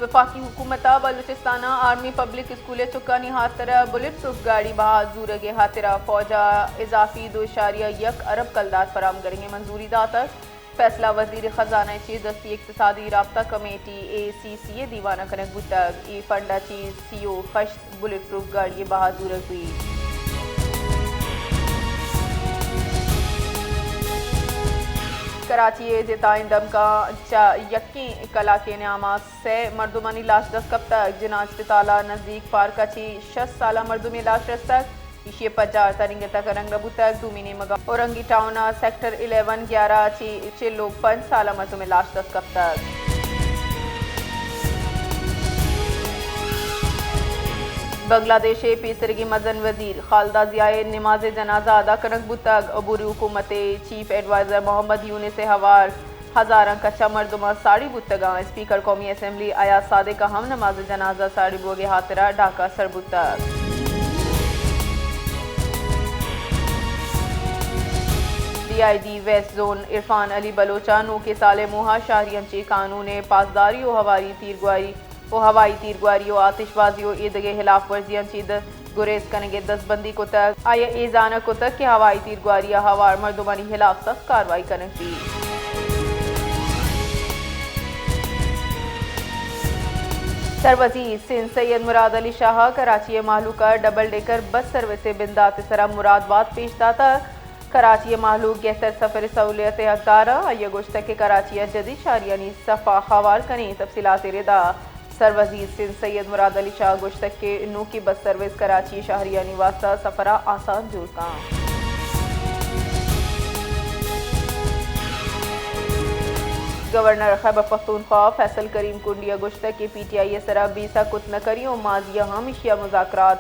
وفاقی حکومت ءَ بلوچستان ءِ آرمی پبلک اسکول ءِ چکانی ہاترا بلٹ پروف گاڑی بہا زورگ ءِ ہاترا فوج ءَ اضافی دو اعشاریہ یک ارب کلدار فراہم کنگ ءِ منظوری داتگ۔ فیصلہ وزیر خزانہ ءِ چیر دستی اقتصادی رابطہ کمیٹی، اے سی سی، ءِ دیوان ءَ کنگ بوتگ۔ اے فنڈ ءَ چہ سی و ہشت بلٹ پروف گاڑی ءِ بہا زورگ بیت۔ کراچی ءِ جتائیں دمگاں چہ یکیں کلاکے ءِ نیام ءَ سئے مردمانی لاش دست کپتگ۔ جناح اسپتال ءِ نزیک پارک ءَ چہ شست سالہ مردمے لاش رستگ۔ ایشی ءِ پجار ترینگت ءَ کنگ نہ بوتگ۔ دومی نیمگ ءَ اورنگی ٹاؤن ءِ سیکٹر الیون گیارہ ءَ چہ چل و پنچ سالہ مردمے لاش دست کپتگ۔ بنگلہ دیش ءِ پیسریگیں مزن وزیر خالدہ ضیاء ءِ نماز جنازہ ادا کنگ بوتگ۔ عبوری حکومت ءِ چیف ایڈوائزر محمد یونس ءِ ہوار ہزاراں کچ ءَ مردماں ساڑی بوتگاں۔ اسپیکر قومی اسمبلی ایاز صادق ءَ ہم نماز جنازہ ساڑی بوگ ءِ ہاترا ڈاکہ سر بوتگ۔ D I G west zone Irfan Ali Baloch ءَ نوکیں سال ءِ موہ ءَ شہریاں چہ قانون ءِ پاسداری و ہواری تیرگواری و ہوائی تیرگواری و آتش بازی و ایدگہ ہلاف ورزیاں چہ د-، گریز کنگ ءِ دزبندی کتگ۔ آئی ءَ اے زانگ کتگ کہ ہوائی تیرگواری ءَ ہوار مردمانی ہلاف سخت کاروائی کنگ بیت۔ سروزیر سندھ سید مراد علی شاہ ءَ کراچی ءِ مہلوک ءَ ڈبل ڈیکر بس سروس ءِ بندات ءِ سرا مراد بات پیش داتگ۔ کراچی ءِ مہلوک گہتر سفر ءِ سہولیت ءِ حقدار اَنت۔ آئی ءَ گوشتگ کہ کراچی ءَ جدید شہریانی صف ءَ ہوار کنیں۔ تفصیلات ءِ ردا سروزیر سندھ سید مراد علی شاہ ءَ گوشتگ کہ نوکیں بس سروس کراچی ءِ شہریانی واستہ سفر ءَ آسان جوڑ کنت۔ گورنر خیبر پختونخوا فیصل کریم کنڈی ءَ گوشتگ کہ پی ٹی آئی ءِ سرا بیسہ کت نہ کنیں و ماضی ءَ ہم ایشی ءَ مذاکرات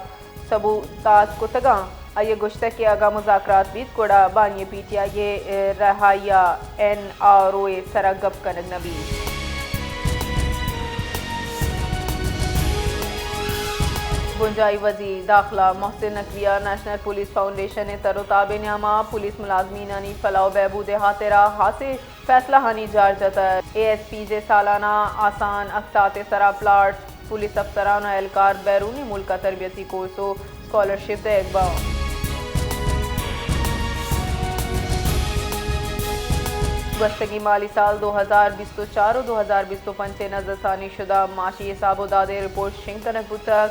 سبوتاژ کتگ اَنت۔ آئی ءَ گوشتگ کہ اگاں مذاکرات بیت گڑا بانی پی ٹی آئی ءِ رہائی ءَ این آر او ءِ سرا گپ کنگ نہ بیت۔ بنجاہی وزیر داخلہ محسن نقوی ءَ نیشنل پولیس فاؤنڈیشن ءِ تر و تاب ءِ نیام ءَ پولیس ملازمینانی فلاح و بہبود ءِ ہاترا ہاسیں فیصلہ آنی جار جتگ۔ اے ایس پیز ءِ سالانہ آسان اقساط ءِ سرا پلاٹ، پولیس افسران و اہلکار بیرونی ملک ءَ تربیتی کورس و اسکالرشپ دئیگ باں۔ گوستگیں مالی سال دو ہزار بیست و چار و دو ہزار بیست و پنچ ءِ نظرثانی شدہ معاشی حساب و داد ءِ رپورٹ شنگ کنگ بوتگ۔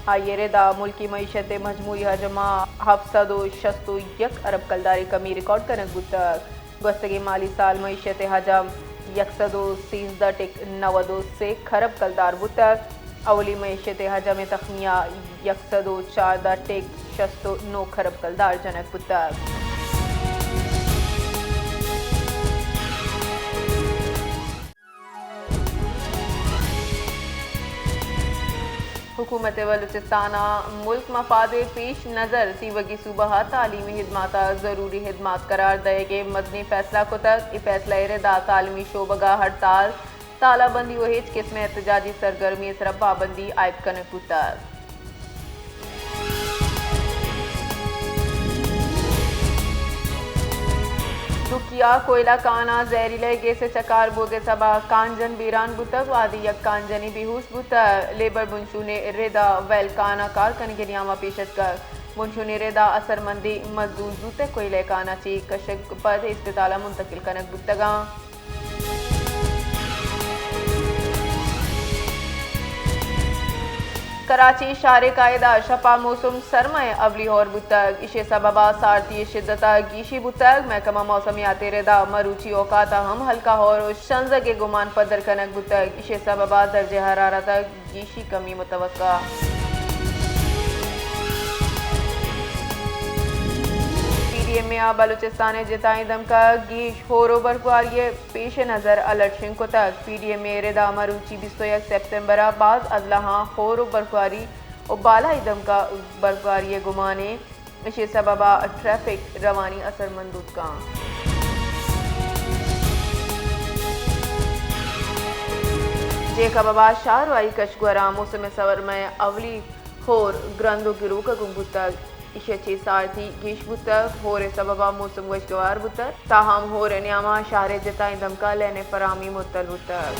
آئی ءِ ردا ملکی معیشت ءِ مجموعی حجم ءَ ہفت سد و شست و یک ارب کلدارے کمی ریکارڈ کنگ بوتگ۔ گوستگیں مالی سال معیشت ءِ حجم یک سد و سیزدہ ٹک نود و سے کھرب کلدار بوتگ۔ اولی معیشت ءِ حجم ءِ تخمیہ یک سد و چاردہ ٹک شست و نو کھرب کلدار جنگ بوتگ۔ حکومت بلوچستان ءَ ملک مفاد ءِ پیش نظر تیوگی صوبہ ءَ تعلیمی ہدمات ءَ ضروری ہدمات قرار دئیگ ءِ مزنیں فیصلہ کتگ۔ اے فیصلہ ءِ ردا تعلیمی شعبگ ءَ ہڑتال، تالہ بندی و ہچ قسم ءِ احتجاجی سرگرمی ءِ سرا پابندی عائد کنگ بوتگ۔ دکیا کوئلہ کان ءَ زہریلہ گیس ءِ چکار بوگ ءِ سبب کان جن بیران بوتگ، وہدے یک کان جنے بے ہوش بوتگ، لیبر بنشون ءِ ردا ویل کان ءَ کار کنگ ءِ نیام ءَ پیش اتکگ۔ بنشون ءِ ردا اثرمندیں مزدور زوت ءَ کوئلہ کان ءَ چہ کشگ پد اسپتال ءَ منتقل کنگ بوتگ اَنت۔ کراچی شہر ءِ قاعدہ شپ ءَ موسم سرما ءِ اولی ہور بوتگ، ایشی ءِ سبب ءَ سارتی ءِ شدت ءَ گیشی بوتگ۔ محکمہ موسمیات ءِ ردا مروچی اوقات ءَ ہم ہلکا ہور و شنزگ ءِ گمان پدر کنگ بوتگ، ایشی ءِ سبب ءَ درجہ حرارت ءَ گیشی کمی متوقع۔ پی ڈی ایم اے ءَ بلوچستان ءِ جتائیں دمگ ءَ گیش ہور و برفباری ءِ پیش نظر الرٹ شنگ کتگ۔ پی ڈی ایم اے ءِ ردا مروچی بیست و یک سپتمبر ءَ باز اضلاعاں ہور و برفباری و بالائی دمگ ءَ برفباری ءِ گمان اِنت، ایشی ءِ سبب ءَ ٹریفک روانی اثرمند بوت کنت۔ جیکب آباد شہر و آئی کشگوراں موسم سرما ءِ اولی ہور گرند و گروک ءَ گون بوتگ۔ ایشی ءَ چہ سارتی گیش بوتگ، ہور ءِ سبب ءَ موسم وشگوار بوتگ، تاہم ہور ءِ نیام ءَ شہر ءِ جتائیں دمگ ءَ لین ءِ فراہمی معطل بوتگ۔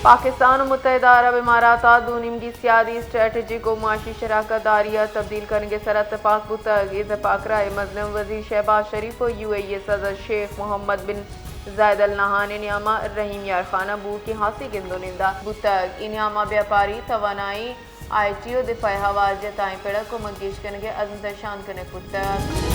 پاکستان ءُ متحدہ عرب امارات ءَ دو نیمگی سیادی، اسٹریٹجک ءُ معاشی شراکت داری ءَ تبدیل کنگ ءِ سرا تپاک بوتگ۔ اے تپاک ءَ مزن وزیر شہباز شریف ءُ یو اے ای ءِ صدر شیخ محمد بن زاید آل نہیان ءِ نیام ءَ رحیم یار خان ءَ بوؤکیں ہاسیں گند ءُ نند بوتگ۔ اے نیام ءَ بیاپاری، توانائی، آئی ٹی ءُ دفاع ءِ ہوار جتائیں پڑ ءَ کمک گیش کنگ ءِ عزم درشان کنگ بوتگ۔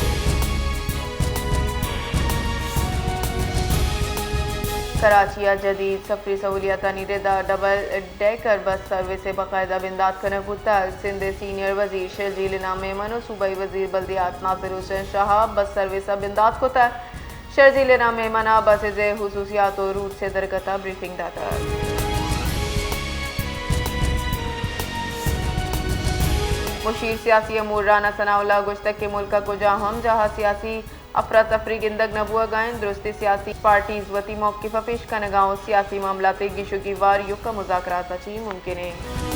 کراچی ءَ جدید سفری سہولیاتانی رد ءَ ڈبل ڈیکر بس سروس ءِ باقاعدہ بندات کنگ بوتگ۔ سندھ ءِ سینئر وزیر شرجیل انعام میمن ءُ صوبائی وزیر بلدیات ناصر حسین شاہ ءَ بس سروس ءِ بندات کتگ۔ شرجیل انعام میمن ءَ بسز ءِ خصوصیات ءُ روٹس ءِ درگت ءَ بریفنگ داتگ۔ مشیر سیاسی امور رانا ثناء اللہ ءَ گوشتگ کہ ملک ءِ کجا ہم جاہ ءَ سیاسی افراتفری گندگ نہ بوہگ ءَ انت، درستیں سیاسی پارٹیز وتی موقف ءَ پیش کنگ ءَ اوں سیاسی معاملات ءِ گیش ءُ گیوار ایوک ءَ مذاکرات ءَ چہ ممکن انت۔